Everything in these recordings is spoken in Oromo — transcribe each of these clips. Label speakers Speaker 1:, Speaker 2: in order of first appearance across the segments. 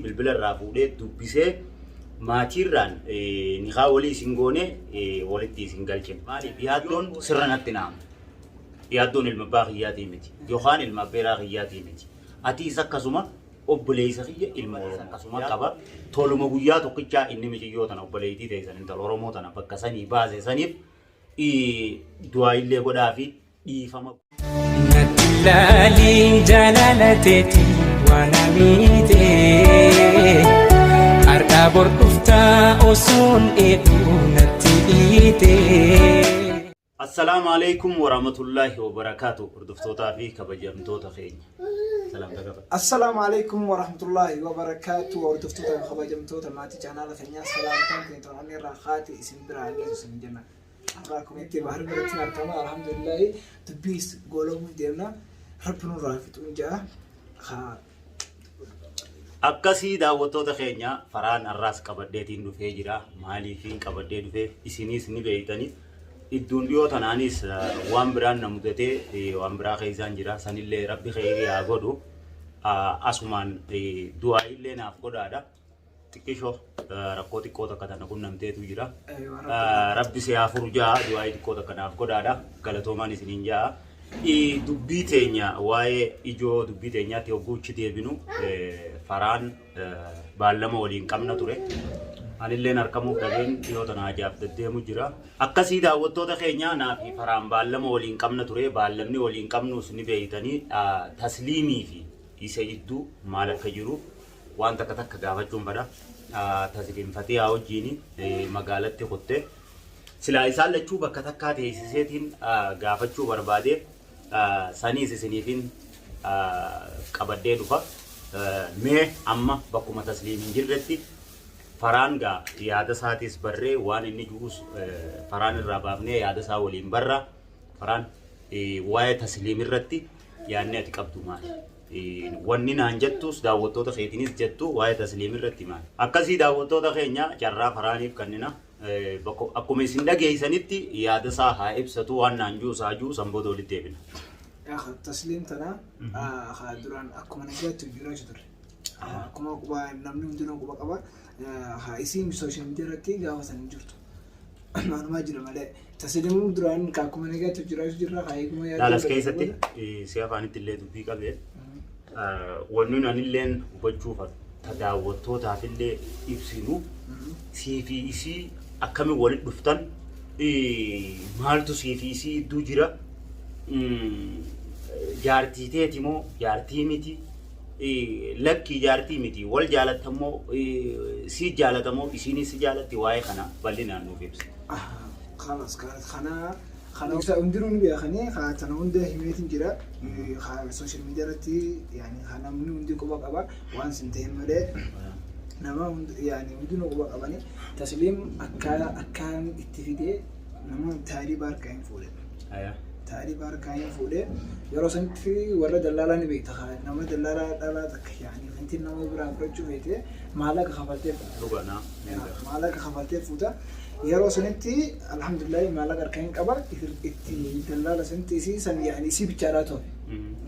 Speaker 1: Bilbila irraa fuudhee dubbisee maatiirraan nikaa walii isin goone walitti isin galchine. Maaliif yaaddoon sirra natti naamu. Yaaddoon ilma abbaa kiyyaatii miti yookaan ilma abbeeraa kiyyaatii miti. Atiis akkasuma obboleessa kiyya ilma Oromoo akkasuma qaba. Toluma guyyaa tokkichaa inni miciyyoo tana obboleettii teessan intala Oromoo tana bakka sanii baase saniif du'aa illee godhaafi dhiifama.
Speaker 2: Natti ilaaliin jaalala teeti waan amiite. Har'aa bor dhuftaa osoon eeguu natti dhiite.
Speaker 1: Assalaamu alaikum warahmatullaahi wabarakaatu, hordoftootaa fi kabajamtoota keenya. Salaamta qaba.
Speaker 3: Assalaamu alaikum warahmatullaahi wabarakaatu, hordoftoota fi kabajamtoota maatii chaanaala keenyaa, salaamtaan keenya to'annee irraa kaate isin biraa geessu isin jenna. Har'a akkuma itti bahar biratti argama, alhamdulillahi, dubbiis goolabuuf deemna, rabbi nurraa fixuun ja'a. Haa.
Speaker 1: Akkasii daawwattoota keenya, Faraan har'aas qabadheetiin dhufee jira. Maaliifiin qabadhee dhufee isiniis ni beektani. Idduun dhiyoo tanaanis waan biraan na mudatee waan biraa keessaan jira. Sanillee rabbi kheyrii haa godhu. Asumaan du'aa illee naaf godhaadha. Xiqqishoo rakkoo xiqqoo takka tana qunnamteetu jira. Rabbi si haa furu ja'a, du'aa xiqqoo takka naaf godhaadha. Galatoomaan isiniin ja'a. Dubbii teenya, waa'ee ijoo dubbii teenyaatti hogguuchi deebinu, Faraan baallama waliin qabna ture. Anilleen harkamuuf dhabeen dhiyoo tana hajaaf deddeemu jira. Akkasii daawwattoota keenya, naa fi Faraan baallama waliin qabna ture. Baallamni waliin qabnus ni beeytanii, Tasliimii fi isa idduu maal akka jiru waan takka takka gaafachuun fedha. Tasliim Fatihaa wajjin magaalatti kutte. Silaa isaan lachuu bakka takkaa teessiseetiin gaafachuu barbaade, saniis isiniifin qabadhee dhufa. Mee amma bakkuma Tasliim hin jirretti Faraan gaa yaada isaatis barree, waan inni ji'us Faraan irraa baafnee yaada isaa waliin barra. Faraan, waa'ee Tasliim irratti yaadni ati qabdu maali? Wanni naan jettus daawwattoota keetiinis jettu waa'ee Tasliim irratti maali? Akkasii daawwattoota keenya, carraa Faraaniif kannina. Akkuma isin dhageessanitti yaada isaa haa ibsatu, waan naan jiru isaa jiru, san booda walitti deebina.
Speaker 3: Tasliim tana haa duraan akkuma nagaatti jiraachuu ture. Akkuma quba namni hundinuu quba qaba. Haa isiin social media irratti gaafa san hin jirtu. Maalumaa jira malee. Tasliimuu duraan akkuma nagaatti jiraachuu jirra, haa eeguma
Speaker 1: yaada. Laalas keessatti si afaanitti illee dubbii qabee wanni anilleen hubachuu ta daawwattootaaf illee ibsinu, sii fi isii akkamiin walitti dhuftan, maaltu sii fi isii idduu jira, jaartii teeti moo jaartii miti, lakkii jaartii miti, wal jaalattamoo, sii jaalatamoo, isiinis si jaalatti, waa'ee kana bal'inaan nuuf ibsi.
Speaker 3: Kalas kana kana ibsa hundinuu ni beekanii, haa tana hunda himeetiin jira. Haa social media irratti yaani haa namni hundi quba qaba, waan sin ta'in malee nama yaani hundinuu quba qabani. Tasliim akka akkaan itti fidee nama taarii baarkaa hin fuudhe. Taarii baarkaa hin fuudhe. Yeroo sanitti warra dallaalaa ni beekta, haa nama dallaalaa dhalaa takka yaani wanti nama biraa fudhachuu feete maallaqa kafaltee fuuta.
Speaker 1: Dhugaa.
Speaker 3: Maallaqa kafaltee fuuta. Yeroo sanitti alhamdulillahi maallaqa harka hin qaba, itti dallaala sanitti isii san yaani isii bichaadhaa ture.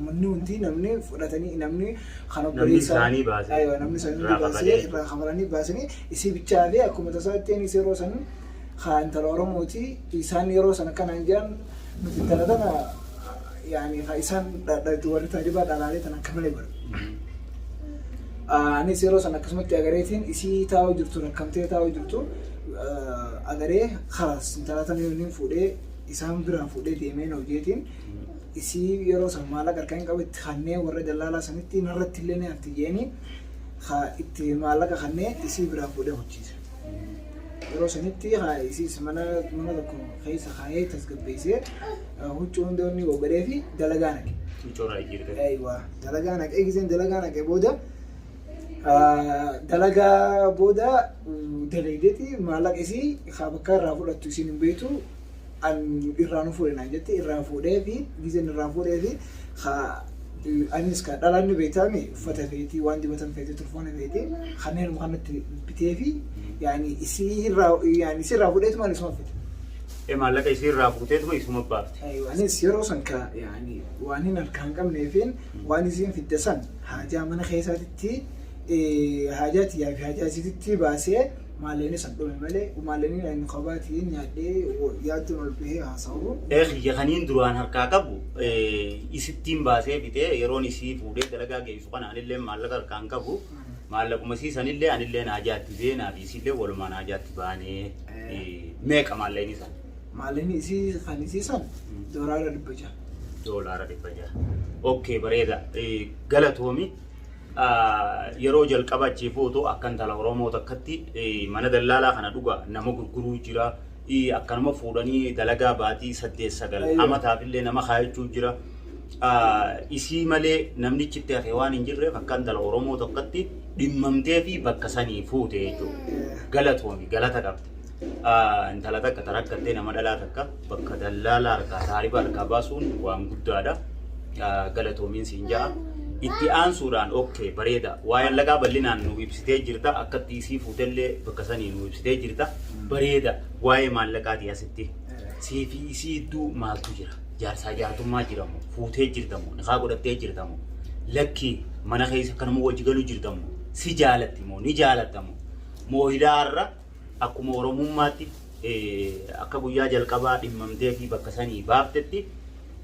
Speaker 3: Namni hundi namni fudhatanii namni kan
Speaker 1: Namni isaanii baasee.
Speaker 3: Aywa, namni isaanii
Speaker 1: irraa
Speaker 3: baasee
Speaker 1: kafalee.
Speaker 3: Irraa kafalanii baasanii isii bichaa fi akkuma tasaatti anis yeroo san haa intala Oromooti, isaan yeroo san akkanaan jiran, nuti intala tana yaani haa isaan warri taajibaa dhalaalee tana akka malee godhu. Anis yeroo san akkasumatti agareetiin isii taa'u jirtu, rakkamtee taa'u jirtu agaree, khalaas intala tana yoo inni fuudhee isaan biraa fuudhee deemee hojeetiin isii yeroo san maallaqa harkaa hin qabu, itti kannee warra dallaalaa sanitti narratti illee ni hafti jeeni haa itti maallaqa kannee isii biraa fuudhee hojjiise. Yeroo sanitti haa isiis mana tokko keessa kaayee tasgabbeessee huccuu hunda inni godhee fi dalagaa naqe.
Speaker 1: Huccuu jijjiirte.
Speaker 3: Aywa, dalagaa naqee, giseen dalagaa naqee booda dalagaa booda dalageeti maallaqa isii haa bakka irraa fudhattu isiin hin beektu, an irraa nu fuudhe naan jette, irraa fuudhee fi giseen irraa fuudhee fi haa anis ka dhalaan ni beektaami, uffata feetii, waan dibatan feetii, turfoona feetii, kanneen kanatti bitee fi yaani isii irraa yaani isii irraa fuudheetu maal isuma fide.
Speaker 1: Maallaqa isii irraa fuuteetuma isuma baafte.
Speaker 3: Aywa, anis yeroo san ka yaani waan hin harkaa hin qabneefiin waan isiin fidde san haajaa mana keessaatitti Haajaa tiyyaa fi haajaa isiititti baasee maallaqni san dhume malee maallaqni ani kophaa tiyya nyaadhee yaaddoon ol bahee haasa'u.
Speaker 1: Kiyya kaniin duraan harkaa qabu isittiin baasee fixee yeroon isii fuudhee dalagaa geessu kana anillee maallaqa harkaan qabu. Maallaquma isii sanillee anillee haajaatti beenaa fi isiillee walumaan haajaatti baanee meeqa maallaqni san?
Speaker 3: Maallaqni isii kan isii san $600.
Speaker 1: $600. Okay, bareeda. Galatoomi. Yeroo jalqaba achii fuutu akka intala Oromoo takkatti mana dallaalaa kana dhuga nama gurguruu jira. Akkanuma fuudhanii dalagaa baatii 8 9 amataafillee nama kaayachuu jira. Isii malee namnichi itti hafe waan hin jirreef akka intala Oromoo tokkotti dhimmamtee fi bakka sanii fuute jechuudha. Galatoomi, galata qabdi. Intala takka tarakkattee nama dhalaa takka bakka dallaalaa harkaa taariba harkaa baasuun waan guddaadha. Galatoomiin siin ja'a. Itti aansuudhaan okay bareeda. Waa'ee lagaa bal'inaan nu ibsitee jirta. Akkatti isii fuutellee bakka sanii nu ibsitee jirta. Bareeda. Waa'ee maallaqaatii asitti. Sii fi isii idduu maaltu jira? Jaarsaa jaartummaa jiramu? Fuutee jirtamu? Nikaa godhattee jirtamu? Lakki mana keessa akkanuma wajji galuu jirtamu? Si jaalatti moo ni jaalattamu? Mooyilaarra akkuma Oromummaatti akka guyyaa jalqabaa dhimmamtee fi bakka sanii baaftetti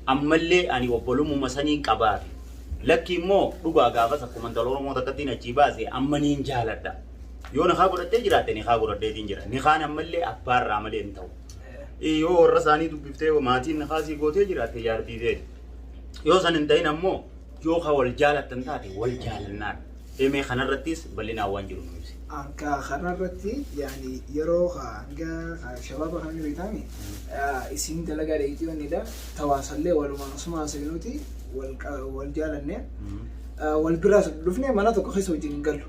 Speaker 1: ammallee ani obbolummaa sanii qabaafi. Lakki immoo dhugaa gaafas akkuma intala Oromoo takkattiin achii baase amma niin jaaladha. Yoo nikaa godhattee jiraatte nikaa godhadheetiin jira. Nikaan ammallee abbaarraa malee hin ta'u. Yoo warra isaanii dubbiftee maatiin nikaa sii gootee jiraatte jaartii ta'e. Yoo san hin ta'in ammoo yoo ka wal jaalattan taate wal jaalannaan. Emee kanarrattis bal'inaan waan jiru nu ibsi.
Speaker 3: Anka kanarratti yaani yeroo hanga shabaaba kan inni beekame isin dalagaa dheeyitii onnidha. Tawaasallee walumaan osuma haasofnuuti wal jaalanne wal biraas dhufne mana tokko keessa wajjin hin gallu.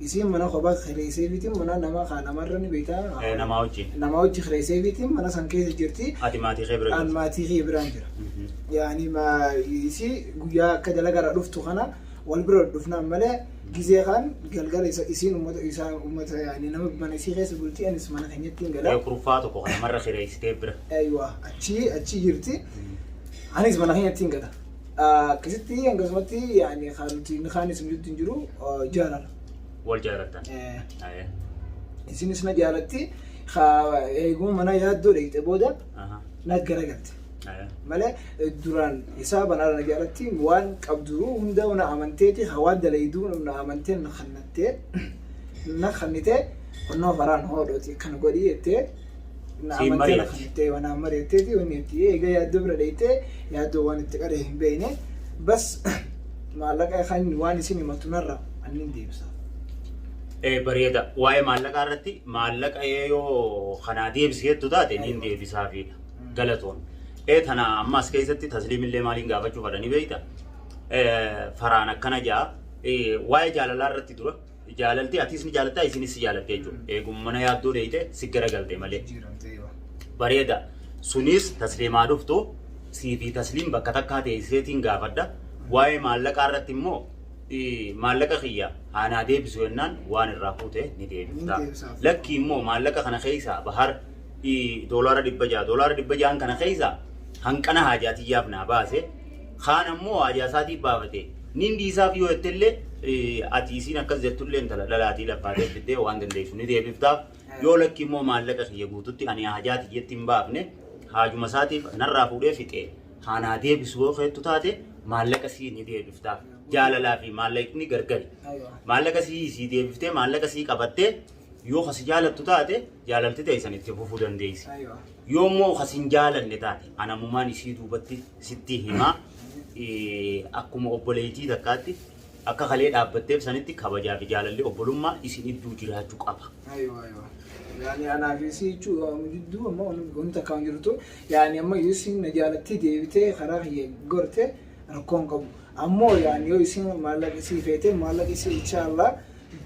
Speaker 3: Isin mana kophaa kireessee miti mana nama kan namarra ni beektaa.
Speaker 1: Namaa wajjin.
Speaker 3: Nama wajji kireessee miti mana san keessa jirti.
Speaker 1: Ati maatii kee bira
Speaker 3: An jirti. Maatii kee biraan jira. Yaani isi guyyaa akka dalagaarraa dhuftu kana wal bira dhufnaan malee gizee kan galgala isa isiin uummata isaa uummata yaani nama mana isii keessa bulti anis mana keenyatti hin gala.
Speaker 1: Kurfaa tokko kan namarra kireessitee bira.
Speaker 3: Aywa, achi jirti. Anis mana keenyatti hin gala. Akkasitti akkasumatti yaani kan nuti kaan isin jirtu hin jiru jaalala.
Speaker 1: Wal jaalattan.
Speaker 3: Isinis na jaalatti eeguu mana yaaddoo dheeyite booda na garagalte. Malee duraan isaa banaara na jaalatti waan qabdu hunda na amanteeti waan dalayduu na amantee na kannattee na kannitee onnoo faraan hoodhooti kana godhii jettee na amantee na kannittee waan mari'atteeti wanni itti eega yaaddoo bira dheeyitee yaaddoo waan itti qaree hin beekne bas maallaqa kan waan isin himatu narra annin deebisa.
Speaker 1: Bareeda. Waa'ee maallaqaa irratti maallaqa yoo kanaa deebisee taate niin deebisaafiidha. Galatoon. Tana ammas keessatti tasliimillee maaliin gaafachuu fadhanii beekta? Faraan akkana ja'a. Waa'ee jaalalaa irratti dura jaalalti atis ni jaalattaa isinis si jaalatte jechuudha. Eegumma mana yaaddoo dheeyite si garagalte malee. Bareeda. Sunis tasliimaa dhuftu sii fi tasliim bakka takkaa teesseetiin gaafadha. Waa'ee maallaqaa irratti immoo maallaqa kiyya aanaa deebisu jennaan waan irraa fuute ni deebifta. Lakki immoo maallaqa kana keessaa bahar $600 $600 kana keessaa hanqana haajaatiyyaaf naa baase kaan ammoo haajaa isaatiif baafate nin dhiisaaf yoo jettellee ati isiin akkas jettullee intala dhalaatii laffaatee fiddee waan dandeessu ni deebiftaaf. Yoo lakki immoo maallaqa kiyya guututti ani haajaatiyyatti hin baafne haajuma isaatiif narraa fuudhee fixee haanaa deebisu yoo feettu taate maallaqa sii ni deebiftaaf. Jaalalaa fi maallaqni gargari. Maallaqa sii deebiftee maallaqa sii qabattee yoo kasi jaalattu taate jaalalti ta'e itti fufuu dandeessi. Yoo immoo kasi hin jaalanne taate anamumaan isii duubatti sitti himaa akkuma obboleettii takkaatti akka kalee dhaabbatteef sanitti kabajaa fi jaalalli obbolummaa isin idduu jiraachuu qaba.
Speaker 3: Yaani anaa fi isii jechuun jidduu amma wanta akka hin jirtu yaani amma yoo isin na jaalattee deebitee karaa kiyya gorte rakkoon qabu. Ammoo yaani yoo isin maallaqa isii feete maallaqa isii inshaallah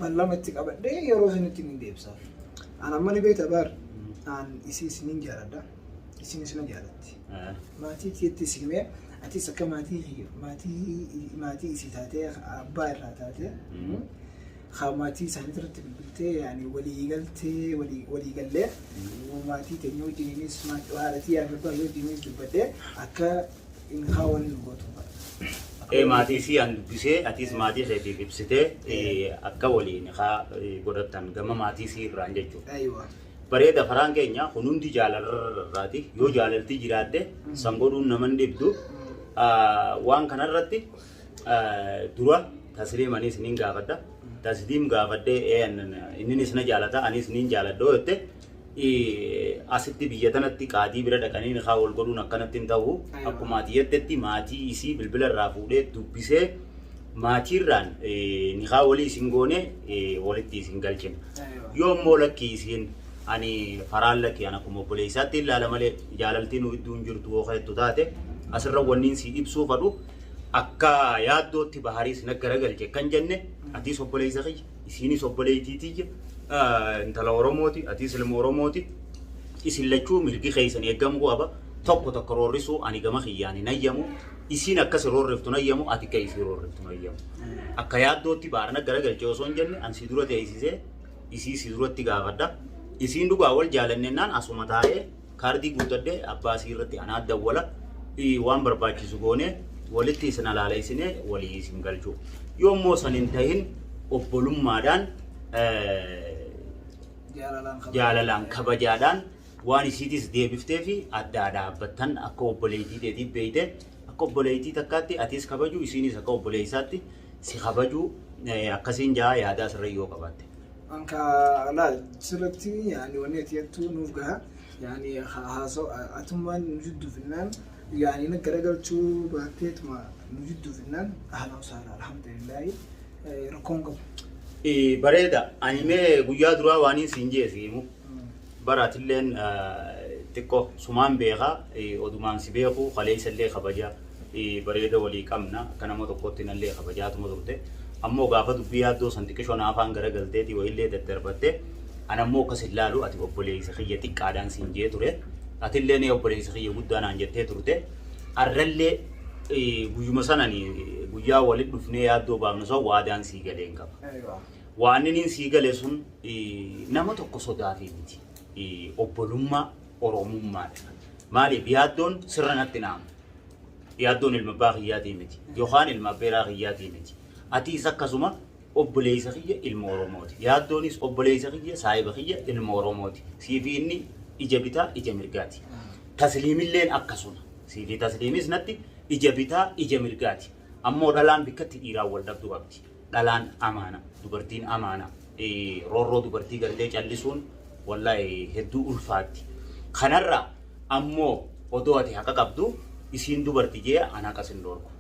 Speaker 3: ballama itti qabadhee yeroo isinitti ni deebisa. An amma ni beekta bar an isii isinin jaaladha. Isinis na jaalatti. Maatii keetti simee atis akka maatii kiyya maatii isii taatee abbaa irraa taatee maatii isaanii irratti bilbiltee yaani walii galtee walii gallee maatii teenya wajjiniinis haadhatii yaa abbaa wajjiniinis dubbadhee akka hin kaawwan nu gootu.
Speaker 1: Maatii isii an dubbisee, atiis maatii keetiif ibsitee, akka waliin haa godhattan gama maatii isii irraan jechuudha.
Speaker 3: Aywa.
Speaker 1: Bareeda, faraan keenya kun hundi jaalalarraati. Yoo jaalaltii jiraatte san godhuun naman dhibdu. Waan kanarratti dura Tasliim anis nin gaafadha. Tasliim gaafadhee, inninis na jaalata, anis nin jaaladha yoo jette, asitti biyya tanatti qaadii bira dhaqanii haa wal godhuun akkanatti hin ta'u. Akkuma ati jettetti maatii isii bilbila irraa fuudhee dubbisee, maatiirraan nikaa walii isin goone walitti isin galchina. Yoo immoo lakkii, isiin ani faraan lakkii an akkuma obboleessaatti ilaala malee jaalaltiin nu gidduu hin jirtu yoo jettu taate, asirra wanniin si ibsuu fadhu, akka yaaddootti bahariis na garagalche kan jenne, atiis obboleessa kiyya, isiinis obboleettii tiyya, intala Oromooti, atiis ilma Oromooti, isin lachuu mirgi keessan eeggamuu qaba. Tokko tokko roorrisuu ani gama kiyyaan hin ayyamu, isiin akkas roorriftu hin ayyamu, ati akka isii roorriftu hin ayyamu. Akka yaaddootti baarna garagalche osoo hin jenne, an si dura teessisee isii si duratti gaafadha. Isiin dhugaa wal jaalannennaan asuma taa'ee kaardii guuttadhee abbaa isii irratti anaa dawwala, waan barbaachisu goone walitti isin alaaleessinee walii isin galchuu. Yoo immoo san hin tahin, obbolummaadhaan jaalalaan kabajaadhaan waan isiitis deebiftee fi addaa dhaabbattan, akka obboleettii teetiif beeyte, akka obboleettii takkaatti atis kabaju, isiinis akka obboleessaatti si kabaju, akkasiin jaa yaadaa sirra yoo qabaatte.
Speaker 3: Anka laal, sirratti yaani wanni ati jettu nuuf gaha. Yaani haasoo atummaan nu jidduu finnaan, yaani na garagalchuu baatteetuma nu jidduu finnaan, ahlan wasahlan, alhamdulillahi, rakkoon qabu.
Speaker 1: Bareeda, ani mee guyyaa duraa waan siin jee si himu. Baraatilleen xiqqoo sumaan beekaa, odumaan si beeku, kaleessallee kabaja bareeda walii qabna, akka nama tokkotti nallee kabajaatuma turte. Ammoo gaafa dubbii yaaddoo san xiqqishoo naafaan garagalteeti wayillee daddarbatte, anammoo akkas hin laalu, ati obboleessa kiyya xiqqaadhaan siin jee ture. Atillee ni obboleessa kiyya guddaa naan jettee turte. Arrallee guyyuma sanani guyyaa walitti dhufnee yaaddoo baafnu san waadaan sii galeen qaba. Waan inni sii gale sun nama tokko sodaafii miti. Obbolummaa Oromummaadha. Maaliif yaaddoon sirra natti naamu? Yaaddoon ilma abbaa kiyyaatii miti. Yookaan ilma abbeeraa kiyyaatii miti. Atiis akkasuma obboleessa kiyya ilma Oromooti. Yaaddoonis obboleessa kiyya, saahiba kiyya, ilma Oromooti. Siifi inni ija bitaa ija mirgaati. Tasliimilleen akkasuma. Siifi tasliimis natti ija bitaa ija mirgaati. Ammoo dhalaan bikkatti dhiiraan wal dhabdu qabdi. Dhalaan amaana, dubartiin amaana. Roorroo dubartii gartee callisuun wallaahi hedduu ulfaatti. Kanarra ammoo odoo ati haqa qabdu isiin dubarti jee an haqa sin dhorku.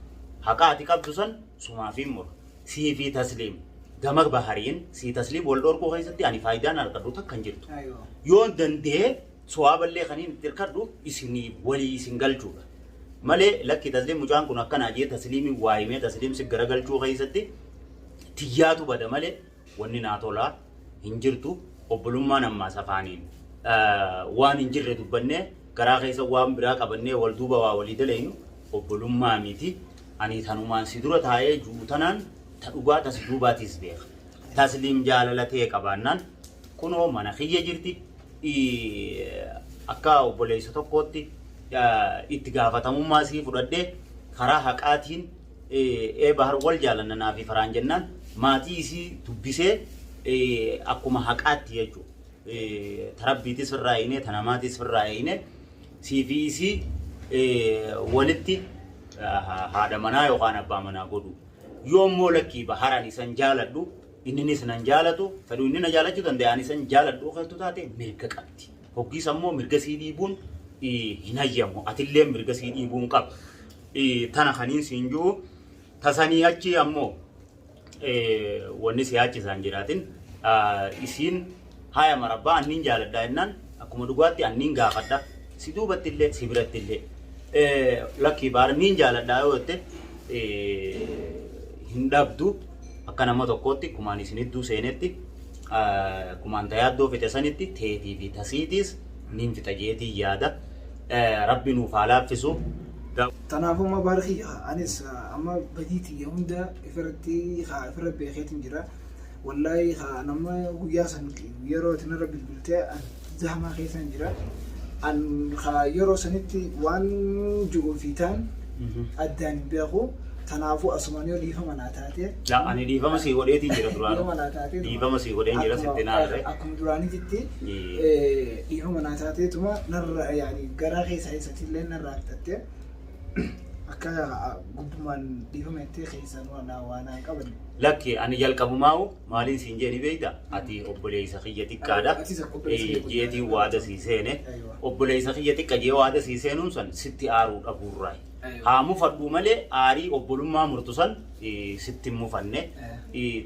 Speaker 1: Haqa ati qabdu san sumaaf hin muru. Sii fi tasliim gama bahariin sii tasliim wal dhorkuu keessatti ani faayidaan argadhu takka hin jirtu. Yoon danda'e so'aaballee kan hin hirkadhu isinii walii isin galchuudha. Malee lakki, tasliim mucaan kun akkanaa jee tasliimii waayimee tasliim si garagalchuu keessatti tiyyaatu bada malee wanni naa tolaa hin jirtu. Obbolummaan ammaas afaaniin waan hin jirre dubbannee garaa keessa waan biraa qabannee wal duuba waa walii daleynu obbolummaa miti. Ani tanumaan si dura taa'ee jiru tanaan ta dhugaa tas duubaatiis beeka. Tasliim jaalala ta'e qabaannaan kunoo mana kiyya jirti. Akka obboleessa tokkootti itti gaafatamummaa sii fudhadhee karaa haqaatiin ee bahar wal jaalanna naa fi faraan jennaan, maatii isii dubbisee akkuma haqaatti jechuudha. Tarabbiitis irraa hiine, tanamaatis irraa hiine, sii fi isii walitti haadha manaa yookaan abbaa manaa godhu. Yoo immoo lakkii, bahar ani isan jaaladhu, inninis nan jaalatu, fedhu inni na jaalachuu danda'a, ani isan jaaladhu keettu taate, mirga qabdi. Hoggiis ammoo mirga sii dhiibuun hin hayyamu. Atillee mirga sii dhiibuun qaba. Tana kaniin siin jiru tasanii achi ammoo wanni si yaachisaan jiraatin, isiin haya marabbaa anniin jaaladha jennaan, akkuma dhugaatti anniin gaafadha. Si duubatti illee si biratti illee lakkii, baar niin jaaladha yoo jette, hin dhabdu. Akka nama tokkootti kumaan isin hedduu seenetti, kumaan tayaaddoo fixe sanitti teetii fi tasiitiis niin fixa jeetii yaada. Rabbi nuuf haa laaffisu.
Speaker 3: Kanaafuu amma baarkii anis amma badii tiyya hunda ifirratti haa ifirra beekeetiin jira. Wallaahi haa nama guyyaa san yeroo itti narra bilbiltee an zahmaa keessan jira. An haa yeroo sanitti waan ji'uu fi ta'an addaan hin beeku. Tanaafuu asumaan yoo dhiifama naa taate.
Speaker 1: Laa ani dhiifama sii godheetiin jira duraanuu.
Speaker 3: Dhiifama naa taatee.
Speaker 1: Dhiifama sii godheen jira sitti naa irree.
Speaker 3: Akkuma duraaniititti dhiifama naa taateetuma narra yaani garaa keessa keessatti illee narraa fixattee akka gubbumaan dhiifama jettee keessaan waan waan hin qabanne.
Speaker 1: Lakki ani jalqabumaa'u maaliin siin jee ni beekta ati obboleessa kiyya xiqqaadha
Speaker 3: Atis akka obboleessa kiyya guddaa.
Speaker 1: jeetiin waada sii seene
Speaker 3: Aywa.
Speaker 1: obboleessa kiyya xiqqa jee waada sii seenuun san sitti aaruu dhabuurraayi.
Speaker 3: Aywa.
Speaker 1: Haa mufadhuu malee aarii obbolummaa murtu san sitti hin mufanne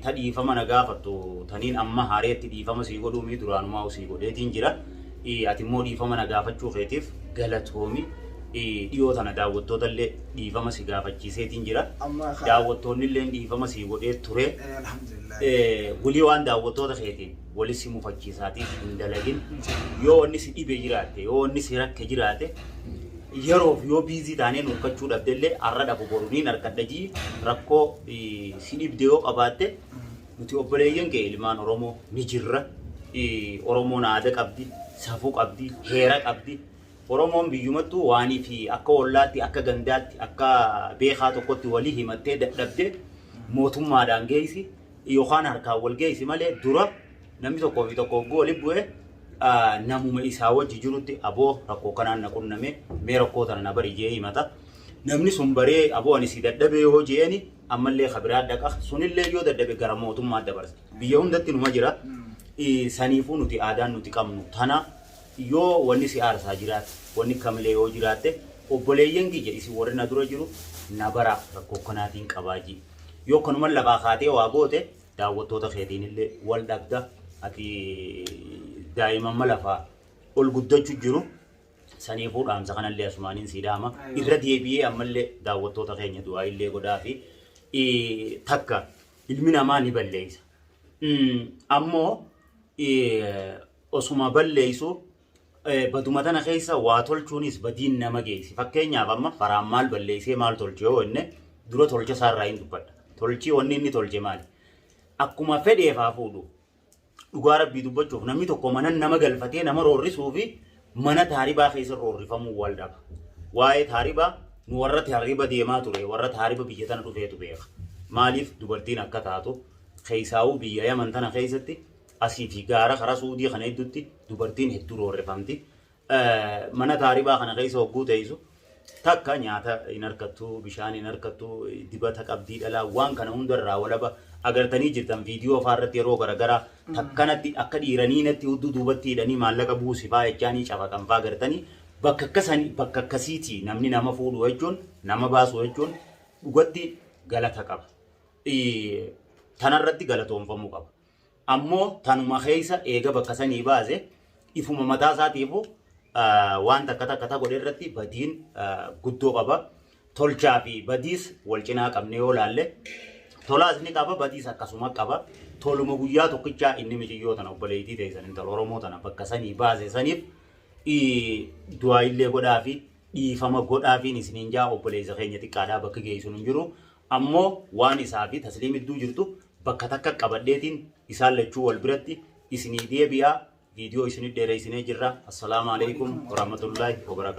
Speaker 1: ta dhiifama na gaafattu taniin amma haareetti dhiifama sii godhuumii duraanumaa'u sii godheetiin jira. Ati immoo dhiifama na gaafachuu keetiif galatoomi. Dhiyoo tana daawwattoota illee dhiifama si gaafachiiseetiin jira.
Speaker 3: Amma
Speaker 1: Daawwattoonni illee dhiifama si godhee ture.
Speaker 3: Alhamdulillah.
Speaker 1: Wulii waan daawwattoota keetiin wali si mufachiisaatiif hin dalagin. Yoo wanni si dhibe jiraatte, yoo wanni si rakke jiraate, yeroof yoo busy taanee nu hirkachuu dhabde illee har'a dhabu boru niin harkadha jii rakkoo si dhibde yoo qabaatte nuti obboleeyyan kee ilmaan Oromoo ni jirra. Oromoon aada qabdi, safuu qabdi, heera qabdi. Oromoon biyyumattuu waanii fi akka ollaatti, akka gandaatti, akka beekaa tokkotti walii himattee dadhabde mootummaadhaan geessi yookaan harkaan wal geessi malee dura namni tokkoo fi tokko hogguu walitti bu'e namuma isaa wajji jirutti aboo rakkoo kanaan na qunname mee rakkoo tana na bari jee himata. Namni sun baree aboo ani si dadhabee yoo jeeni ammallee kabiraa dhaqa sunillee yoo dadhabe gara mootummaa dabarsa. Biyya hundatti numa jira. Saniifuu nuti aadaan nuti qabnu tana yoo wanni si aarsaa jiraate wanni kamilee yoo jiraatte obboleeyyan kiyya isin warri na dura jiru na bara rakkoo kanaatiin qabaa jii. Yoo kanuma lafaa kaatee waa goote daawwattoota keetiin illee wal dhabda ati daa'imamma lafaa ol guddachuu jiru saniifuu dhaamsa kanallee asumaaniin sii dhaama. Irra deebi'ee ammallee daawwattoota keenya du'aa illee godhaa fi takka ilmi namaa ni balleessa. Ammoo osuma balleessu baduma tana keessa waa tolchuunis badiin nama geessi. Fakkeenyaaf amma faraan maal balleessee maal tolche yoo jenne dura tolcha isaarraa hin dubbadha. Tolchii wanni inni tolche maali? Akkuma fedheef haa fuudhu. Dhugaa rabbii dubbachuuf namni tokko mana nama galfatee nama roorrisuu fi mana taaribaa keessa roorrifamuu wal dhaba. Waa'ee taaribaa nu warra taariba deemaa ture warra taariba biyya tana dhufeetu beeka. Maaliif dubartiin akka taatu keessaawuu biyya Yaman tana keessatti asii fi gaara karaa Suudii kana hedduutti dubartiin hedduu roorrifamti. Mana taaribaa kana keessa hogguu teessu takka nyaata hin argattu, bishaan hin argattu, dibata qabdii dhalaa waan kana hundarraa walaba agartanii jirtan viidiyoo fa'aa irratti yeroo garaagaraa takkanatti akka dhiiraniinatti hudduu duubatti hidhanii maallaqa buusifaa jechaanii cafaqan fa'aa agartanii bakka akkasanii bakka akkasiitii namni nama fuudhu jechuun nama baasu jechuun dhugatti galata qaba. Tanarratti galatoonfamuu qaba. Ammoo tanuma keessa eega bakka sanii baase ifuma mataa isaatiifu waan takka takka ta godhe irratti badiin guddoo qaba. Tolchaa fi badiis wal cinaa qabne yoo laalle tolaas ni qaba badiis akkasuma qaba. Toluma guyyaa tokkichaa inni miciyyoo tana obboleettii teessan intala Oromoo tana bakka sanii baase saniif du'aa illee godhaa fi dhiifama godhaafiin isiniin jaa obboleessa keenya xiqqaadhaa bakka geessuun hin jiru. Ammoo waan isaa fi tasliim idduu jirtu bakka takka qabadheetiin isaan lachuu wal biratti isinii deebi'aa viidiyoo isinii dheeressinee jirra. Assalaamu alaikum warahmatullaahi wabarakaatu.